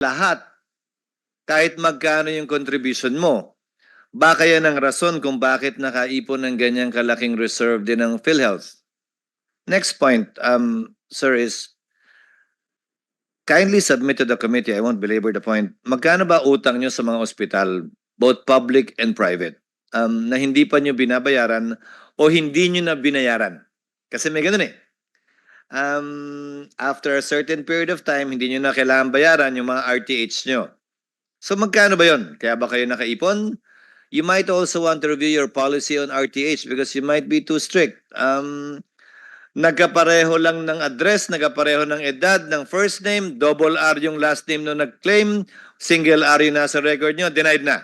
lahat, kahit magkano yung contribution mo. Baka yan ang rason kung bakit nakaipon ng ganyang kalaking reserve din ng PhilHealth. Next point, sir, is kindly submit to the committee, I won't belabor the point, magkano ba utang nyo sa mga ospital, both public and private, na hindi pa nyo binabayaran o hindi nyo na binayaran? Kasi may ganun eh. After a certain period of time, hindi nyo na kailangan bayaran yung mga RTH nyo. So magkano ba yun? Kaya ba kayo nakaipon? You might also want to review your policy on RTH because you might be too strict. Nagkapareho lang ng address, nagkapareho ng edad, ng first name, double R yung last name nung nag-claim, single R yung nasa record nyo, denied na.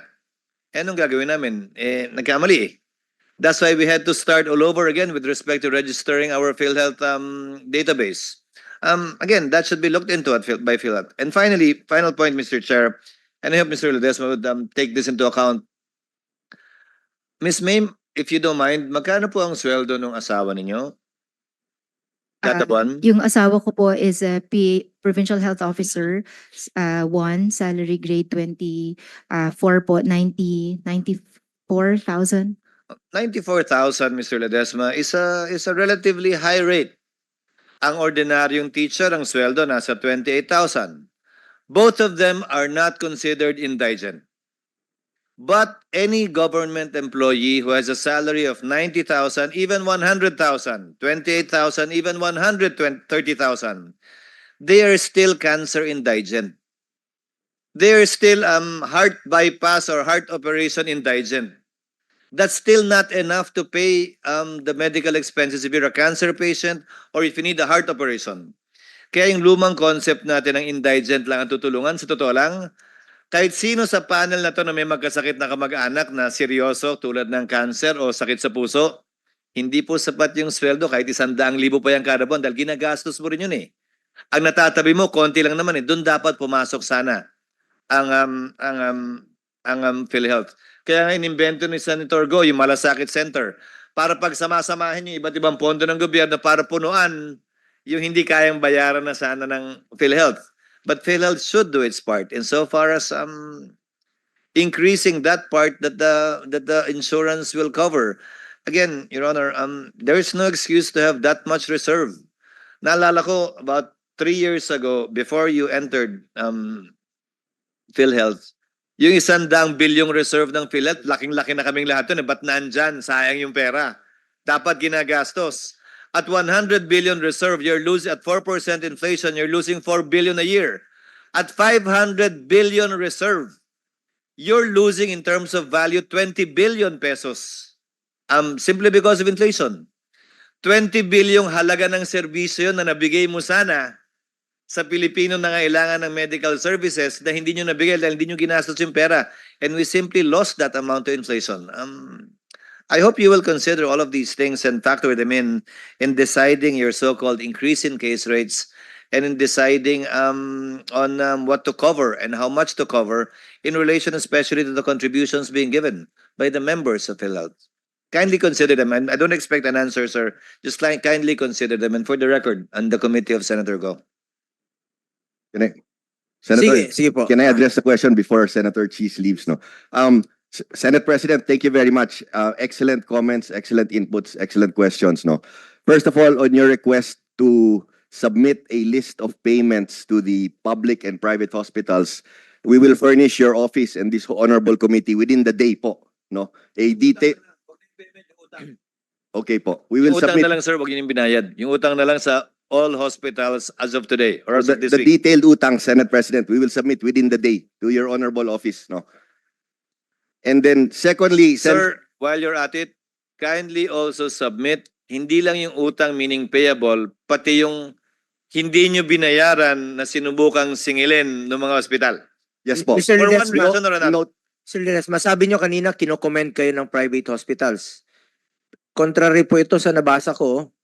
Eh, anong gagawin namin? Eh, nagkamali eh. That's why we had to start all over again with respect to registering our PhilHealth database. Again, that should be looked into by PhilHealth. And finally, final point, Mr. Chair, and I hope Mr. Ledesma would take this into account. Ms. May, if you don't mind, magkano po ang sweldo ng asawa ninyo? Kada buwan? Yung asawa ko po is a Provincial Health Officer, 1, salary grade 4 po, 94,000. 94,000, Mr. Ledesma, is a relatively high rate. Ang ordinaryong teacher, ang sweldo nasa 28,000. Both of them are not considered indigent. But any government employee who has a salary of 90,000, even 100,000, 28,000, even 130,000, they are still cancer indigent. They are still heart bypass or heart operation indigent. That's still not enough to pay the medical expenses if you're a cancer patient or if you need a heart operation. Kaya yung lumang concept natin ng indigent lang ang tutulungan, sa totoo lang, kahit sino sa panel na to na may magkasakit na kamag-anak na seryoso tulad ng cancer o sakit sa puso, hindi po sapat yung sweldo kahit 100,000 pa yung kada buwan dahil ginagastos mo rin yun eh. Ang natatabi mo, konti lang naman eh. Doon dapat pumasok sana ang PhilHealth. Kaya nga inimbento ni Senator Go yung Malasakit Center para pagsamasamahin yung iba't ibang pondo ng gobyerno para punuan yung hindi kayang bayaran na sana ng PhilHealth. But PhilHealth should do its part insofar as increasing that part that the insurance will cover. Again, Your Honor, there is no excuse to have that much reserve. Naalala ko about 3 years ago, before you entered PhilHealth, yung 100 bilyong reserve ng PhilHealth, laking-laki na kaming lahat yun. Ba't nandyan? Sayang yung pera. Dapat ginagastos. At 100 billion reserve, you're losing at 4% inflation, you're losing 4 billion a year. At 500 billion reserve, you're losing in terms of value 20 billion pesos. Simply because of inflation. 20 bilyong halaga ng serbisyo na nabigay mo sana sa Pilipino na kailangan ng medical services na hindi nyo nabigay dahil hindi nyo ginastos yung pera. And we simply lost that amount to inflation. I hope you will consider all of these things and factor them in deciding your so-called increase in case rates and in deciding on what to cover and how much to cover in relation especially to the contributions being given by the members of PhilHealth. Kindly consider them, and I don't expect an answer, sir. Just kindly consider them, and for the record, on the committee of Senator Go. Senator, Sige po. can I address the question before Senator Cheese leaves? No. Senate President, thank you very much. Excellent comments, excellent inputs, excellent questions. No. First of all, on your request to submit a list of payments to the public and private hospitals, we will furnish your office and this honorable committee within the day po. No, a detail. Okay po. We will Yung utang na submit lang, sir, wag yun yung binayad. Yung utang na lang sa all hospitals as of today or as of this the week. detailed utang, Senate President. We will submit within the day to your honorable office. No. And then secondly, Sir, while you're at it, kindly also submit, hindi lang yung utang meaning payable, pati yung hindi nyo binayaran na sinubukang singilin ng mga ospital. yes po. Mr. For one Ledesma, reason or another. Note, Sir Ledesma, sabi nyo kanina kino-comment kayo ng private hospitals. Contrary po ito sa nabasa ko,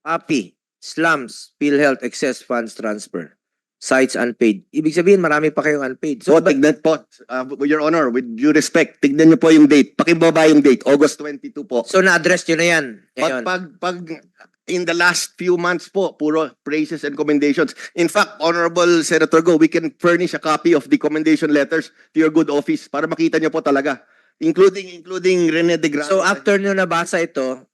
API, slums, PhilHealth, excess funds transfer, sites unpaid. Ibig sabihin, marami pa kayong unpaid. So, tignan po, Your Honor, with due respect, tignan niyo po yung date. Pakibaba yung date, August 22 po. So, na-address nyo na yan. Pag in the last few months po, puro praises and commendations. In fact, Honorable Senator Go, we can furnish a copy of the commendation letters to your good office para makita nyo po talaga. Including Rene de Granda. So after nyo nabasa ito,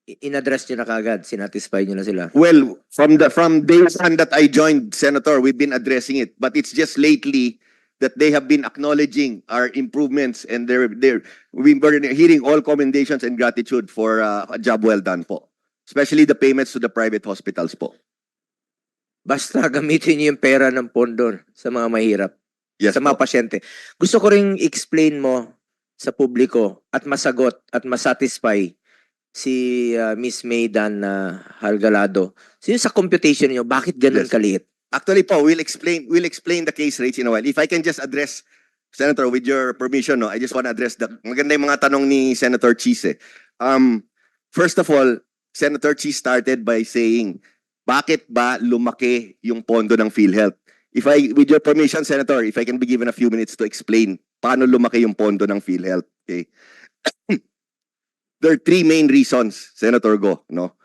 in-address nyo na kagad, sinatisfy nyo na sila. Well, from day one that I joined, Senator, we've been addressing it. But it's just lately that they have been acknowledging our improvements, and we were hearing all commendations and gratitude for a job well done po. Especially the payments to the private hospitals po. Basta gamitin nyo yung pera ng pondo sa mga mahirap, Yes sa mga po. pasyente. Gusto ko ring explain mo sa publiko at masagot at masatisfy si Miss Maydan Halgalado. So yun sa computation niyo, bakit ganun Yes. kaliit? Actually po, we'll explain the case rates in a while. If I can just address, Senator, with your permission, no, I just want to address maganda yung mga tanong ni Senator Chise. First of all, Senator Chise started by saying, bakit ba lumaki yung pondo ng PhilHealth? With your permission, Senator, if I can be given a few minutes to explain paano lumaki yung pondo ng PhilHealth, okay? There are three main reasons, Senator Go, no?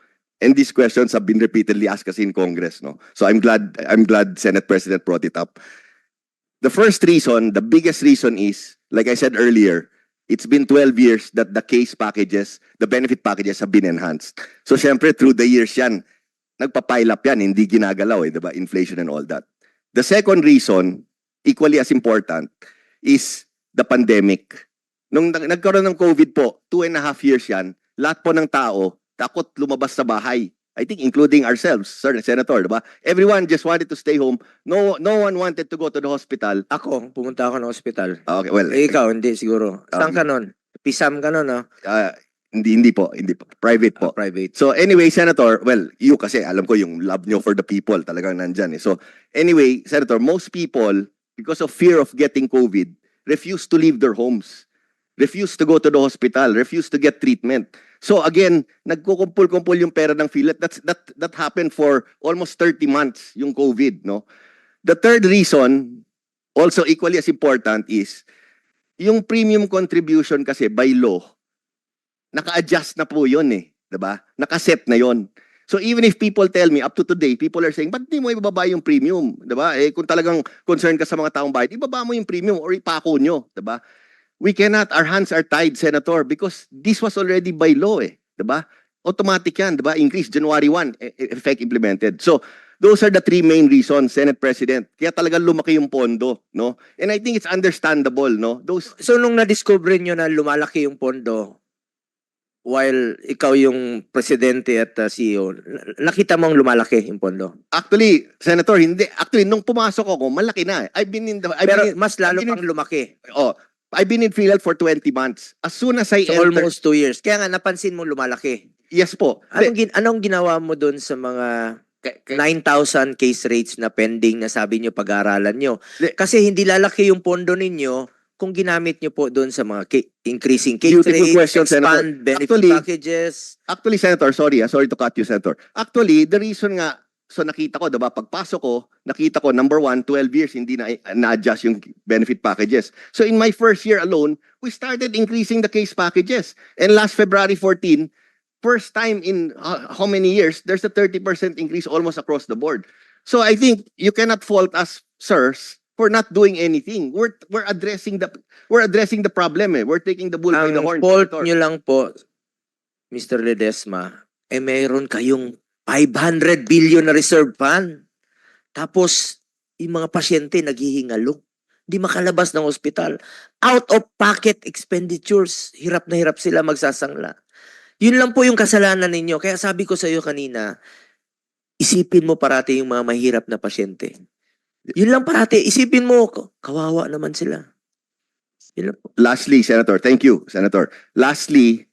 And these questions have been repeatedly asked kasi in Congress, no? So I'm glad Senate President brought it up. The first reason, the biggest reason is, like I said earlier, it's been 12 years that the case packages, the benefit packages have been enhanced. So syempre, through the years yan, nagpa-pile up yan, hindi ginagalaw, diba? Inflation and all that. The second reason, equally as important, is the pandemic. Nung nagkaroon ng COVID po, 2.5 years yan, lahat po ng tao, takot lumabas sa bahay. I think including ourselves, Sir Senator, diba? Everyone just wanted to stay home. No one wanted to go to the hospital. Ako, pumunta ako ng ospital. Okay, well, Ikaw, hindi siguro. Saan ka nun? Pisam ka nun, no? hindi po. Private po. Private. So anyway, Senator, well, you kasi alam ko yung love nyo for the people talagang nandyan eh. So anyway, Senator, most people, because of fear of getting COVID, refuse to leave their homes, refuse to go to the hospital, refuse to get treatment. So again, nagkukumpul-kumpul yung pera ng PhilHealth. That happened for almost 30 months, yung COVID, no? The third reason, also equally as important, is yung premium contribution kasi by law, naka-adjust na po yun eh. Diba? Nakaset na yon. So even if people tell me, up to today, people are saying, ba't di mo ibaba yung premium? Diba? Eh, kung talagang concerned ka sa mga taong bayan, ibaba mo yung premium or ipako nyo. Diba? We cannot, our hands are tied, Senator, because this was already by law eh. Diba? Automatic yan, diba? Increase January 1, effect implemented. So, those are the three main reasons, Senate President. Kaya talagang lumaki yung pondo, no? And I think it's understandable, no? So nung na-discover nyo na lumalaki yung pondo, while ikaw yung presidente at CEO, nakita mong lumalaki yung pondo? Actually, Senator, hindi. Actually, nung pumasok ako, malaki na eh. Pero mas lalo pang lumaki. I've been in PhilHealth for 20 months. As soon as I So entered... almost 2 years. Kaya nga napansin mo lumalaki. Yes po. Anong ginawa mo dun sa mga 9,000 case rates na pending na sabi nyo pag-aaralan nyo? Kasi hindi lalaki yung pondo ninyo kung ginamit nyo po dun sa mga increasing case Beautiful rates, question, Senator. expand benefit Actually- packages. Actually, Senator, sorry to cut you, Senator. Actually, the reason nga, so nakita ko, diba, pagpasok ko, nakita ko, number one, 12 years, hindi na-adjust yung benefit packages. So in my first year alone, we started increasing the case packages. And last February 14, first time in how many years, there's a 30% increase almost across the board. So I think you cannot fault us, sirs, for not doing anything. We're addressing the problem eh. We're taking the bull by the Ang horn. fault Senator. nyo lang po, Mr. Ledesma, mayroon kayong 500 billion na reserve fund. Tapos, yung mga pasyente naghihingalo. Di makalabas ng ospital. Out-of-pocket expenditures. Hirap na hirap sila magsasangla. Yun lang po yung kasalanan ninyo. Kaya sabi ko sa iyo kanina, isipin mo parati yung mga mahirap na pasyente. Yun lang parati. Isipin mo, kawawa naman sila. Yun lang po. Lastly, Senator, thank you, Senator. Lastly,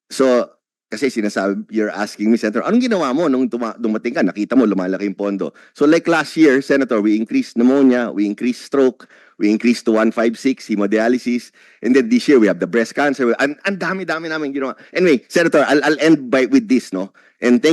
so, kasi sinasabi, you're asking me, Senator, anong ginawa mo nung dumating ka? Nakita mo, lumalaki yung pondo. So like last year, Senator, we increased pneumonia, we increased stroke, we increased to 156, hemodialysis, and then this year we have the breast cancer. Ang dami namin ginawa. Anyway, Senator, I'll end with this, no? And thank